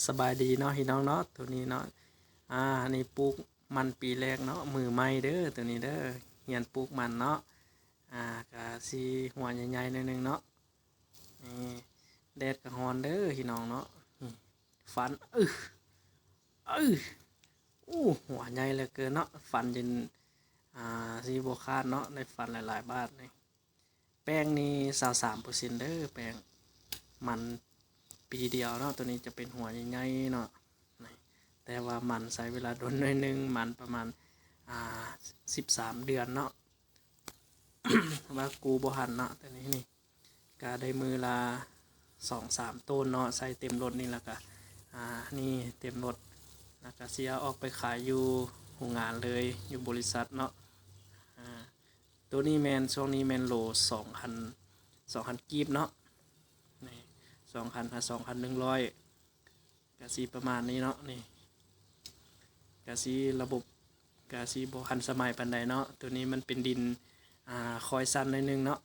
ສະບາຍດີເນາະພີ່ນ້ອງເນາະ ໂຕນີ້ເນາະ ອ່າ ອັນນີ້ປູກມັນປີແລກເນາະ ມືໃໝ່ເດີ ໂຕນີ້ເດີ ຮຽນປູກມັນເນາະ ອ່າ ກະຊິຫົວໃຫຍ່ໆໜ້ອຍໜຶ່ງເນາະ ນີ້ ແດດກະຮ້ອນເດີພີ່ນ້ອງເນາະ ນີ້ ຟັນ ອຶ ອຶ ໂອ້ ຫົວໃຫຍ່ເຫຼືອເກີນເນາະ ຟັນຈົນ ອ່າ ຊິບໍ່ຂາດເນາະ ໄດ້ຟັນຫຼາຍໆບາດນີ້. ແປ້ງນີ້ຊາວສາມເປີເຊັນເດີ ແປ້ງມັນປີດຽວເນາະ ໂຕນີ້ຈະເປັນຫົວໃຫຍ່ໆເນາະ ແຕ່ວ່າມັນໃຊ້ເວລາດົນໜ້ອຍໜຶ່ງ ມັນປະມານ ອ່າ ສິບສາມເດືອນເນາະ ວ່າກູ້ບໍ່ທັນເນາະ ໂຕນີ້ນີ້ ກະໄດ້ມື້ລະສອງສາມໂຕນເນາະ ໃສ່ເຕັມລົດນີ້ ແລ້ວກະ ອ່າ ນີ້ເຕັມລົດ ແລ້ວກະຊິເອົາອອກໄປຂາຍຢູ່ໂຮງງານເລີຍ ຢູ່ບໍລິສັດເນາະ ອ່າ ໂຕນີ້ແມ່ນ ຊ່ວງນີ້ແມ່ນໂລສອງພັນ ສອງພັນກີບເນາະ ນີ້ ສອງພັນຫາສອງພັນໜຶ່ງຮ້ອຍ ກະຊິປະມານນີ້ເນາະ ນີ້ ກະຊິລະບົບ ກະຊິບໍ່ທັນສະໄໝປານໃດເນາະ ໂຕນີ້ມັນເປັນດິນ ອ່າ ຄອຍຊັນໜ້ອຍໜຶ່ງເນາະ